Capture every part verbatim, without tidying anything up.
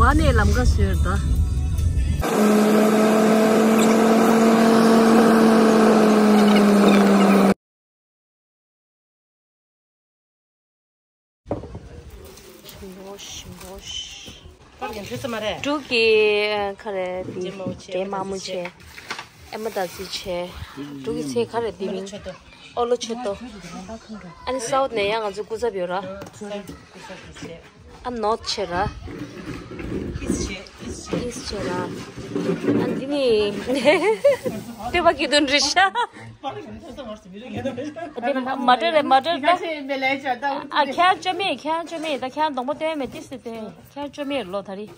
ཨ་ནེ་ལམ་ཁ་བཟོས་ད། འབོ་ཤི་འབོ་ཤི། པར་ཡང་ཁྱོད་ཚོ་མ་རེད། འབྲུག་གི་ཁ་རེད་དེ། འབྲས་དམར་མོ་ཆེ། འབྲས་དམར་མོ་ཆེ། ཨེ་མ་ད་ཙི་ཆེ། འབྲུག་གི་ཚེ་ཁ་རེད་དེ་མིང་། ཨོ་ལོ་ཆེ་ཏོ། ཨ་ནི་སའུཐ་ནས་ཡང་ང་ཚོ་སྐུ་ཚབ་ཡོད་ར། ཨ་ནོར་ཐ་ཆེ་ར། ཨིསྟ་ཆེ། ཨིསྟ་ཆེ་ར། ཨ་འདི་ནི་ལྟོས་པ་གི་དོན་རེད་ཤག་དེ་མ་སྤྲོད་རེད་མ་སྤྲོད་ད། ཨ་ཁྱེད་རང་བཅོ་མེད་ཁྱེད་རང་བཅོ་མེད་ད་ཁྱེད་རང་གདོང་པ་སྟོན་མེད་ཏིས་ཏེ་སྟོན་ཁྱེད་རང་བཅོ་མེད་ལོ་ད་རེད།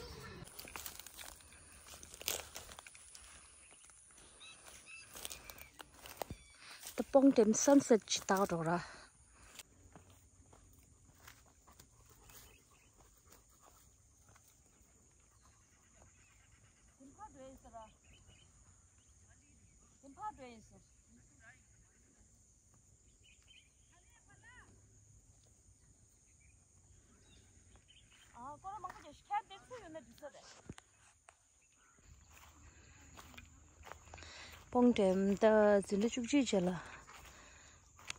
ད་སྤོང་ཏེམ་སན་སེཊ་ཅིག་ལྟ་འགྲོ་ར། དེ་ཕར་འགྲོ་ཡིན་ཟེར། དེ་ཕར་འགྲོ་ཡིན་ཟེར། ཨ་སྐོར་ར་མང་པོ་རྒྱག་ཤི་ཁྱེད་དེ་ཚུར་ཡོང་ན་འགྲིག་ས་རེད། སྤོང་ཏེམ་ད་འཛིན་གྲྭ་བཅུ་གཅིག་བྱས་ལ།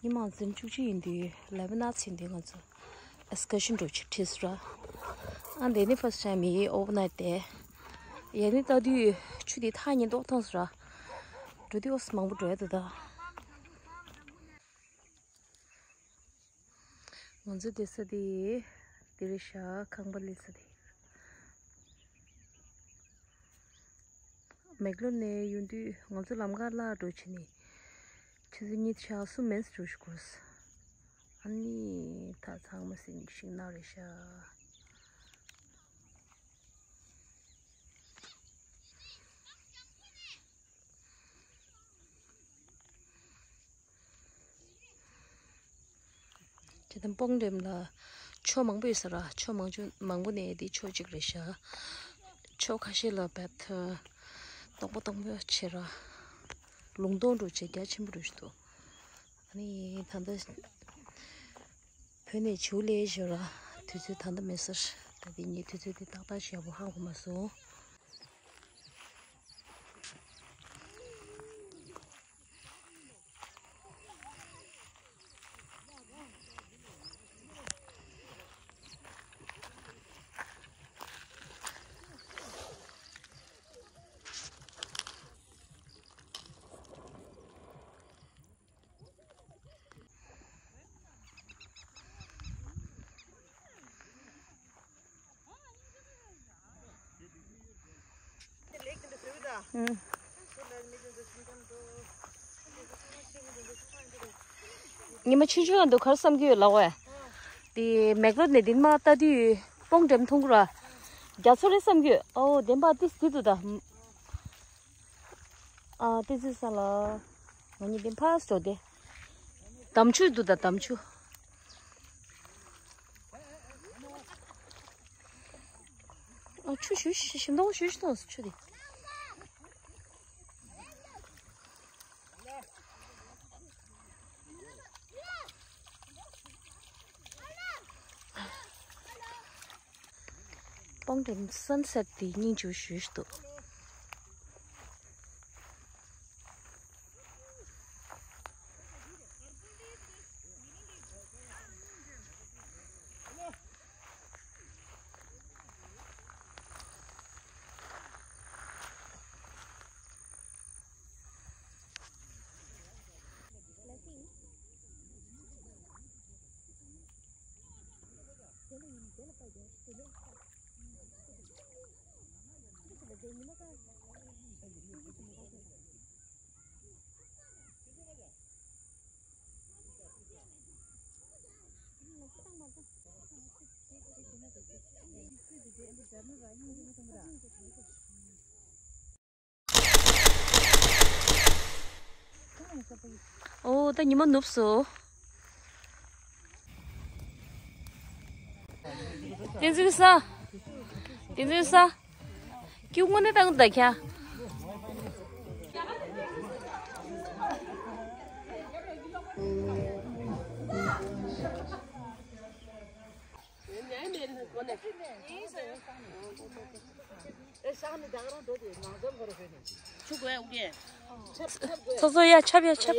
ཉི་མ་འཛིན་བཅུ་གཅིག་ཡིན་དུས་ལེ་བི་ནར་ཚིག་འདི་ང་ཚོ་ཨེགས་སི་ཀར་ཤན་འགྲོ་ཆེད་ཁྲིད་སོང་ར། ཨ་འདི་ནི་ཕར་སི་ཊའིམ་ཡིན་ཨོ་བར་ནའིཊ་དེ། ཡ་ནི་ལྟ་དུས་ཆུ་འདི་ཐག་ཉེ་མདོག་མཐོང་སོང་ར། འགྲོ་དུས་ཨོ་སི་མང་པོ་འགྲོ་ཡ་འདུག་ད། ང་ཚོ་བསྡད་ས་དེ་དེ་རེད་ཤག་ཁང་པ་ལས་ས་དེ། མེག་ལོར་ནས་ཡོང་དུས་ང་ཚོ་ལམ་ཁ་བརླག་འགྲོ་བྱས་ནས་ཆུ་ཚོད་གཉིས་ཆ་གསུམ་མིན་འགྲོ་ཞིག་འགོར་སོང་། ཨ་ནི་ད་ཚང་མ་སེམས་ཤིང་ནག་རེད་ཤག་དེ་དང་སྤོང་ཏེམ་ལ་ཕྱོགས་མང་པོ་ཡོད་ས་ར། ཕྱོགས་མང་ཆུ་མང་པོ་ནས་དེ་ཕྱོགས་གཅིག་རེད་ཤག་ཕྱོགས་ཁ་ཤས་ལ་བད་ཐ་སྟོང་པ་སྟོང་པ་ཆེ་ར། ལུང་སྟོང་འགྲོ་བྱེད་རྒྱ་ཆེན་པོ་རེད་ཤག་འདུག་ཨ་ནི་ད་ལྟ་བོད་ནས་བྱིའུ་ལས་ཞོར་ལ་དུས་ཚོད་ད་ལྟ་མེད་ཟེར། ད་དེ་ངས་དུས་ཚོད་དེ་ཏག་ཏག་ཞེ་པོ་ཧ་གོ་མ་སོང་། ཉི་མ་ཆུང་ཆུང་ཡང་འདུག་གར་བསམ་གྱི་ཡོད་ལགས་ཝེ། དེ་མེག་ལོར་ནས་དེ་མ་ལྟ་དུས་སྤོང་ཏེམ་མཐོང་གི་ར། རྒྱ་མཚོ་རེད་བསམ་གྱི་ཡོད། ཨོ་བདེན་པ་ཏིས་དེ་འདུག་ད། ཨ་ཏི་ཙི་ས་ལ། ང་གཉིས་དེ་ཕར་སོ་དེ། འདམ་ཆུ་འདུག་ད་འདམ་ཆུ། ཨ་ཆུ་ཞུ་ཞི་ཞིམ་མདོག་ཞུ་ཞི་མདོག་ཆུ་དེ། སྤང་ཏེམ་སན་སེཊ་དེ་སྙིང་རྗེ་པོ་ཞེ་པོ་ཞིག་འདུག་ཨོ་ད་ཉི་མ་ནུབ་སོང་། དེ་ཚོའི་ས། དེ་ཚོའི་ས། ཀྱུ་དངོས་གནས་བཏང་ད་ཁྱ། ཆུ་དགོས་འུ་གེ། སོ་སོ་ཡ་ཆབ་ཡ་ཆབ།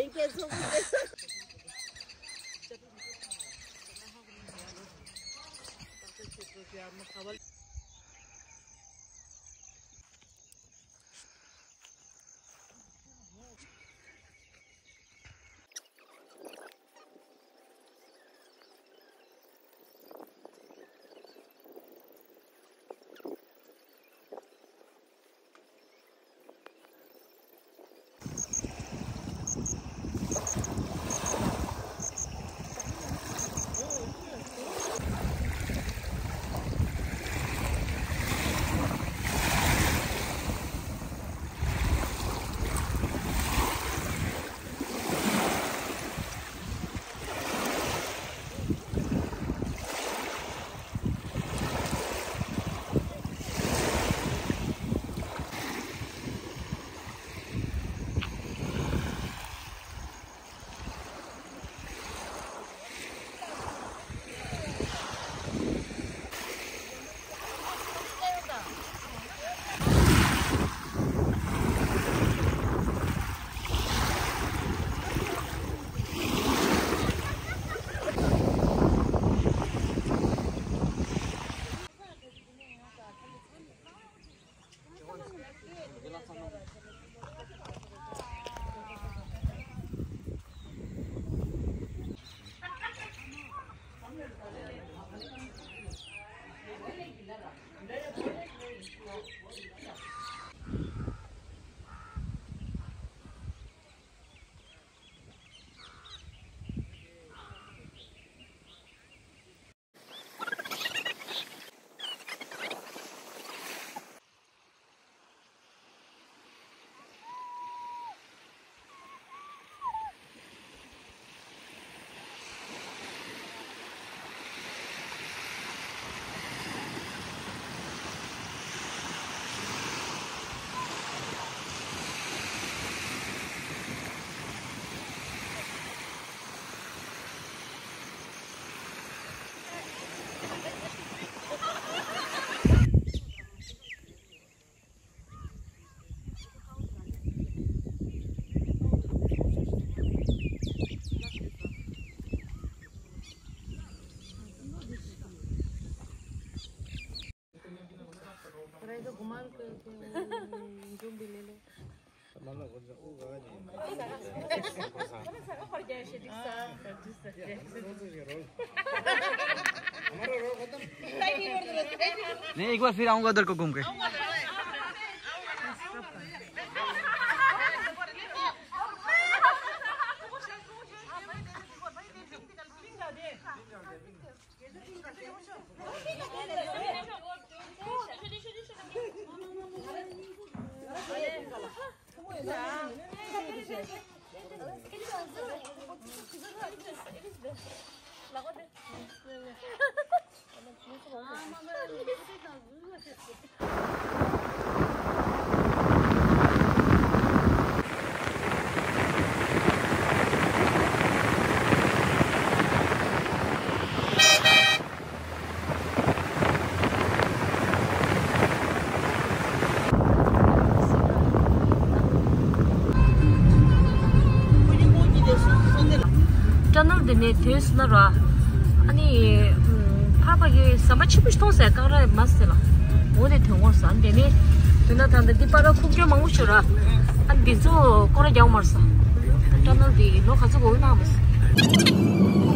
नहीं, एक बार फिर आऊंगा उधर को घूम के। ཊ་ནལ་དེ་ནས་ཐོན་སོང་ན་ར། ཨ་ནི། ཕར་ཕ་གི་ཟམ་པ་ཆེན་པོ་ཞིག་མཐོང་ཟེར། སྐང་ར་མ་ཟེར་ལ། འོ་དེ་ཐོན་འོང་ཟེར། དེ་ནས་དོན་དག་ད་ལྟ་འདི་པར་ཁུག་ཀྱོག་མང་པོ་ཞིག་ར། ཨ་འདི་ཚོ་སྐོར་ར་རྒྱག་མར་ཟེར། ཊ་ནལ་དེ་ལོ་ག་ཚོད་འགོར་གི་ན་མ་ཟེར།